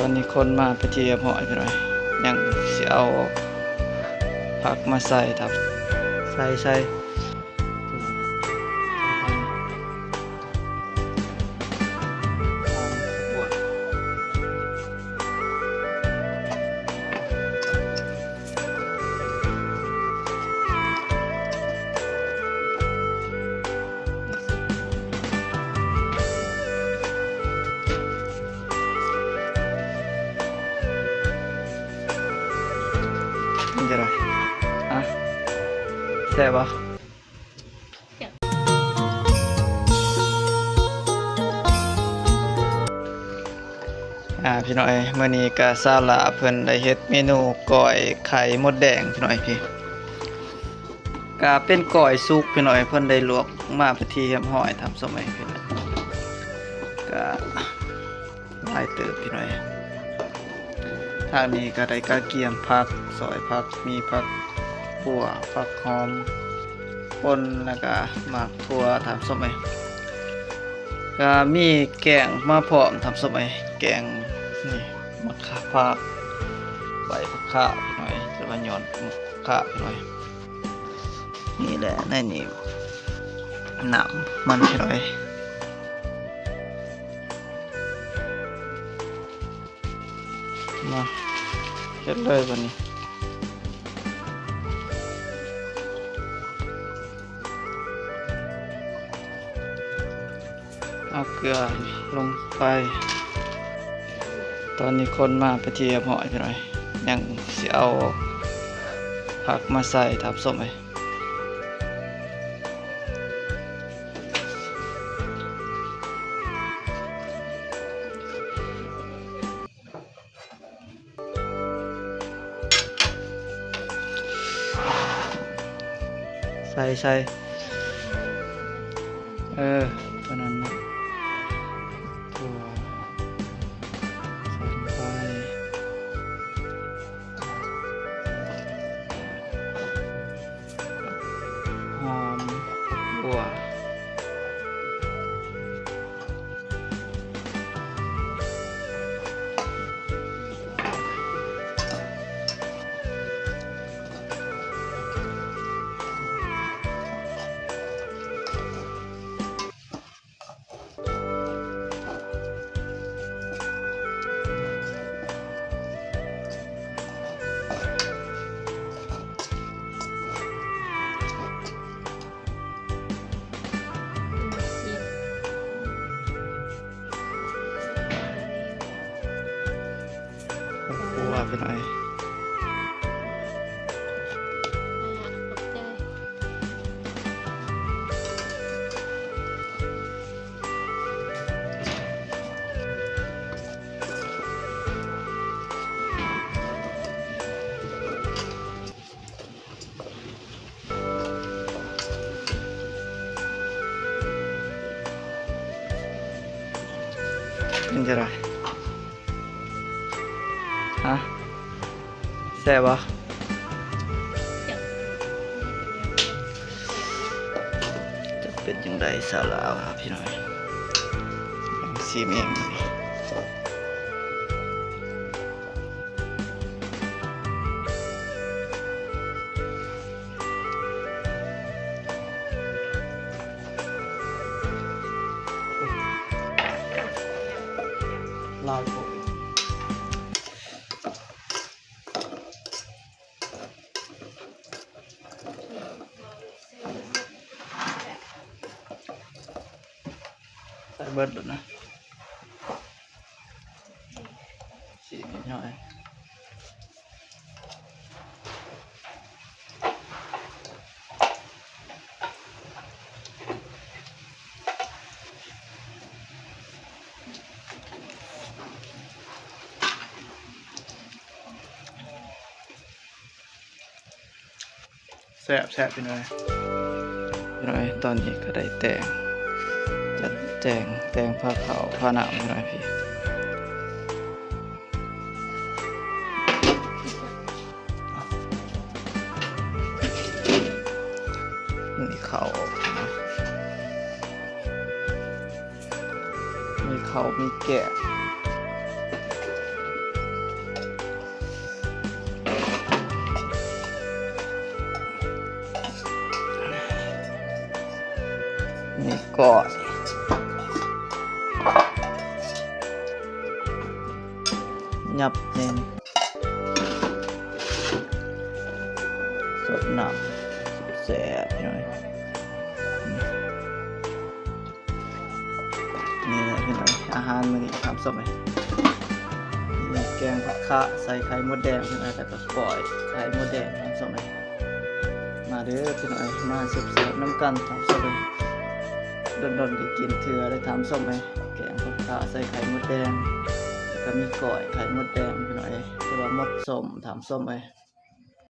ຕອນນີ້ຄົນມາເປັນທີ່ຮຽບຮ້ອຍພີ່ນ້ອງ ຍັງຊິເອົາຜັກມາໃສ່ທັບ ໃສ່ ໃສ່ ເປັນຈັ່ງໃດ? ອະ ແຊບບໍ່? ອາ ພີ່ນ້ອງເອີຍ ມື້ນີ້ກະສາວຫຼ້າເພິ່ນໄດ້ເຮັດເມນູກ້ອຍໄຂ່ມົດແດງ ພີ່ນ້ອງເອີຍ ພີ່ ກະເປັນກ້ອຍສຸກ ພີ່ນ້ອງເອີຍ ເພິ່ນໄດ້ລວກມາເປັນທີ່ຮຽບຮ້ອຍ ທ່ານຜູ້ຊົມເອີຍ ພີ່ນ້ອງ ກະ ຫຼາຍເຕີບພີ່ນ້ອງເອີຍ. ທາງນີ້ກໍໄດ້ກະກຽມຜັກ ຊອຍຜັກ ມີຜັກບົ່ວ ຜັກຫອມ ປົ່ນ ແລ້ວກະໝາກຖົ່ວ ທ່ານຜູ້ຊົມເອີຍ. ກະມີແກງມາພ້ອມ ທ່ານຜູ້ຊົມເອີຍ ແກງນີ້ ໝາກຂາ ຜັກ ໃບຜັກຂາ ພີ່ນ້ອງເອີຍ ຫຼືວ່າຍອດຜັກຂາ ພີ່ນ້ອງເອີຍ. ນີ້ແຫຼະ ໃນນີ້ ນ້ຳມັນ ພີ່ນ້ອງເອີຍ. ມາເຮັດເລີຍບາດນີ້ ເອົາເກືອລົງໄປ. ຕອນນີ້ຄົນມາເປັນທີ່ຮຽບຮ້ອຍ ພີ່ນ້ອງເອີຍ ຍັງຊິເອົາຜັກມາໃສ່ ທ່ານຜູ້ຊົມເອີຍ. ໃສ່ ໃສ່ ເອີ ຕົວນັ້ນນະ ຖົ່ວ ໃສ່ລົງໄປ. ຫອມ ບົວ. ຄົວ ພີ່ນ້ອງເອີຍ. ເປັນຈັ່ງໃດ? ຮະ? ແຊບບໍ່? ຈະເປັນຈັ່ງໃດ ສາວລາວ ພີ່ນ້ອງ? ຊິມເອງ. ຫຼາຍໂພດ. ໃສ່ເບິດໂລດນະ ຊິນິດໜ້ອຍ. ແຊບໆ ພີ່ນ້ອງເອີຍ ພີ່ນ້ອງເອີຍ. ຕອນນີ້ກໍໄດ້ແຕ່ງ ຈັດແຈງ ແຕ່ງພາເຂົ້າພານ້ຳ ພີ່ນ້ອງເອີຍ. ນີ້ເຂົ້າ ມີເຂົ້າ ມີແກງ. ກ້ອຍ ຫຍັບແໜ້ນ ສົດນ້ຳ ແຊບໆ ພີ່ນ້ອງເອີຍ. ນີ້ແຫຼະພີ່ນ້ອງ ອາຫານມື້ນີ້ ທ່ານຜູ້ຊົມເອີຍ ມີແກງຜັກຄະໃສ່ໄຂ່ມົດແດງພີ່ນ້ອງ ແລ້ວກໍກ້ອຍໄຂ່ມົດແດງ ທ່ານຜູ້ຊົມເອີຍ. ມາເດີພີ່ນ້ອງເອີຍ ມາແຊບໆນຳກັນ ທ່ານຜູ້ຊົມເອີຍ. ດົນໆໄດ້ກິນເທື່ອເດີ ທ່ານຜູ້ຊົມເອີຍ ແກງຜັກຄະໃສ່ໄຂ່ມົດແດງ ແລ້ວກໍມີກ້ອຍໄຂ່ມົດແດງ ພີ່ນ້ອງເອີຍ. ແຕ່ວ່າມົດສົ້ມ ທ່ານຜູ້ຊົມເອີຍ.